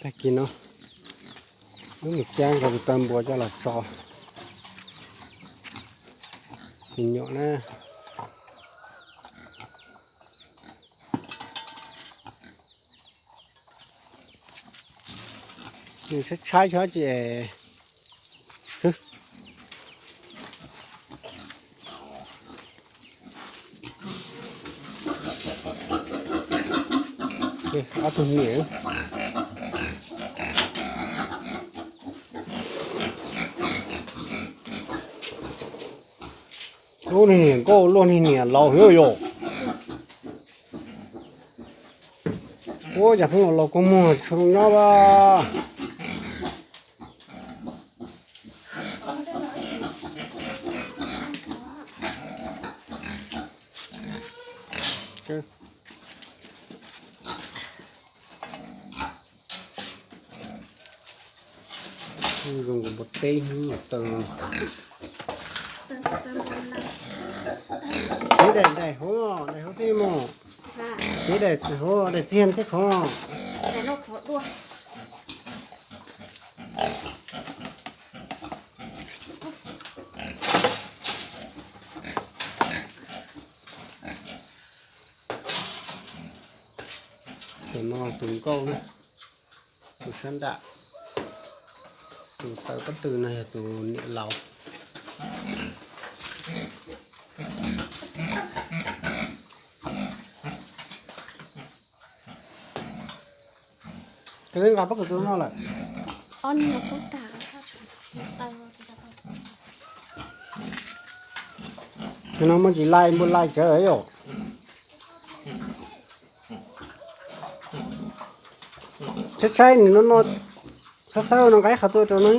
Tag kis no wb mus cab nkaus tus taw npua coj los tso tus nyuam na. Nws tshaib tshaib xyov ces ob tug niam. Lub niag niam nkauj luaj niag niam laus xwb yom. Ua cas pheej los los kua muag tsis tshua zoo nyob a. Zoo nkaus npua teb taw. Tib daim daim hauv, daim hauv thiab mog. Tib daim hauv, daim txiag thiab khov. Tus no tus nkauj na, tus sab nram, tus taw pob tw no yog tus niam laus. Koj twb nqa pob kws tus no lawm. Tus no muaj tsis lais npua lais tsawv yom. Tshaib tshaib nws no no, xab xawb no nqa ib qho tuaj rau no.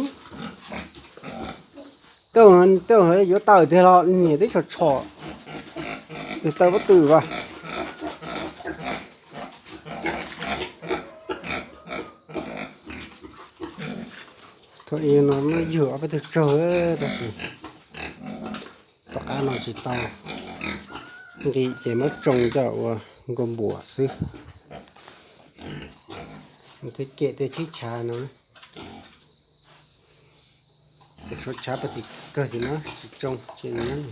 Tej zaum yuav tawm tiag los niam twb tshom tshom, tus taw pob tw vas. Thaum i no muab yug ob peb tug tsaug tab sis tom qab no tsis tau nqi ces muab tsoo coj ua nkaus npuas xwb. Thiab kem tej cheeb tshav no, tshuav tshav pag tim kawg tim no tsis tsoo ces nyob.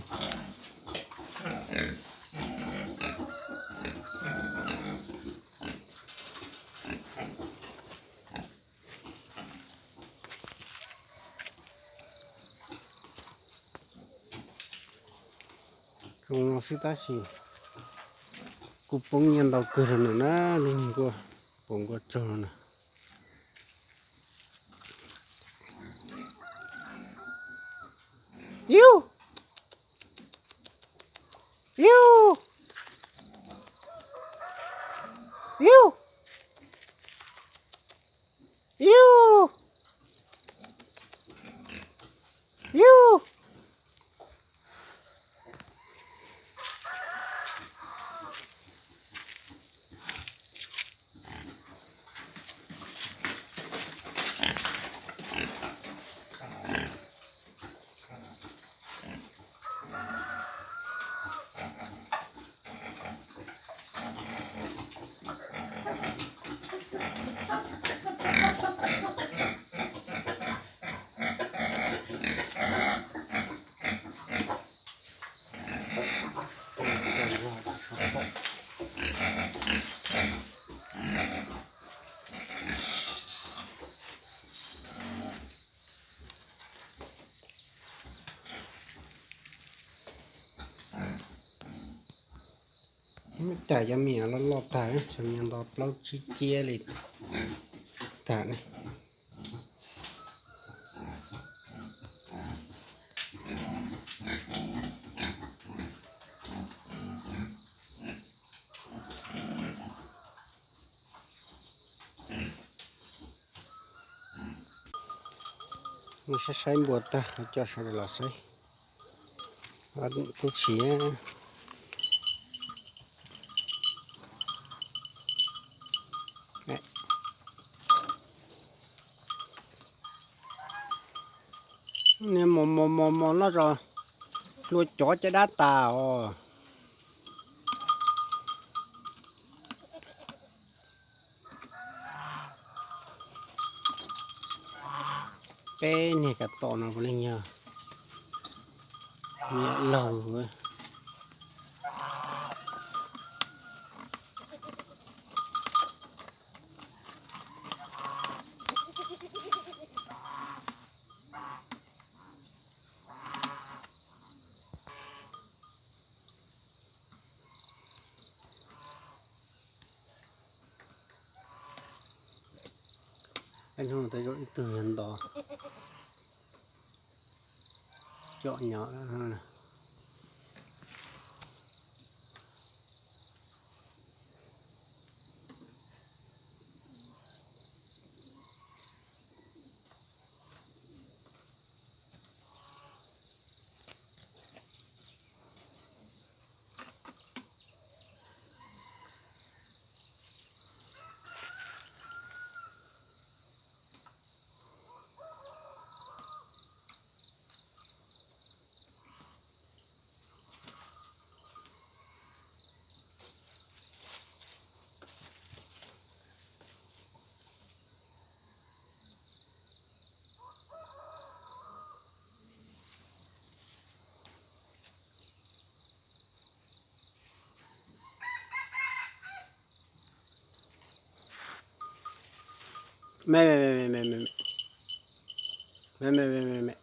Zoo no xwb tab sis kuj poob nyiaj ntau kawg rau nws na, lub niag nkuaj, pom nkuaj tsaug no na. Iu, iu, iu, iu, iu. Cas cov me nyuam loj loj tag, cov me nyuam nto plaub tsib ciab li tag ne. Saib saib npua tag, coj sawv daws los saib. Kuj tsis Niag mos mos mos mos no tso, hlua cov caj dab tas os. Peb niag kav tom no puav leej yog niam laug. Peb hnub no tej zaum ib tug yog ntov com nyob. Me, me, me, me, me, me. Me, me, me, me, me.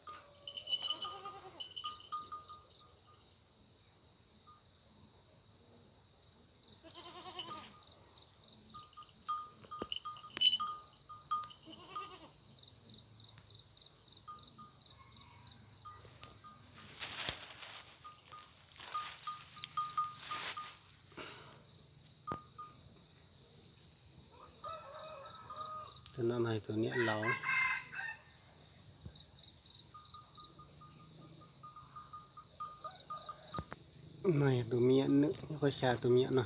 Tus no mas tus niam laus. No yog tus me nyuam nws, qhov xya tus me nyuam no.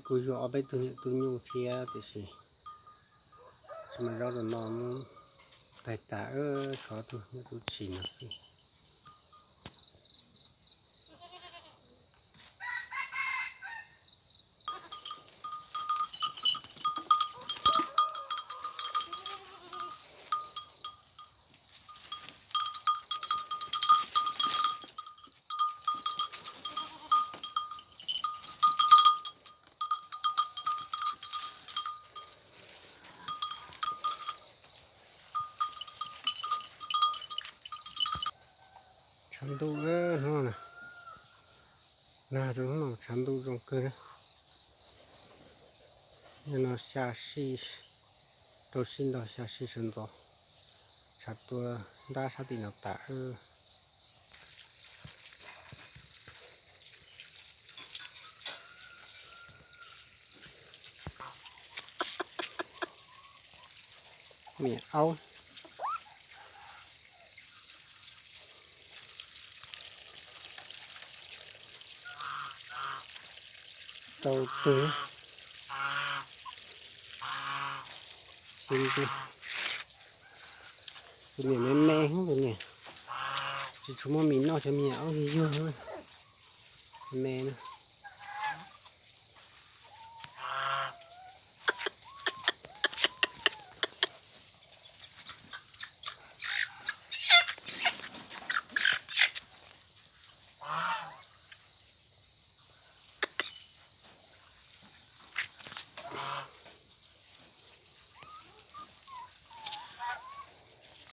Kuv yuav ob peb tug niam tub nyuj thiab tiam sis tsis mas zaub rau no muab taig tas, tshuav tug niam tub tshis no xwb. Tshav ntuj, hnub no nag rau hnub no tshav ntuj zoo kawg. Nyob no xya sij, rau sij ntog xya sij sawv ntxov, tshav tuaj ntab sab tim no tas. Me aub tau tug. Tus niam me me, tus niam tsis tshua muaj mis noj, cov me nyuam aub yug yug me na.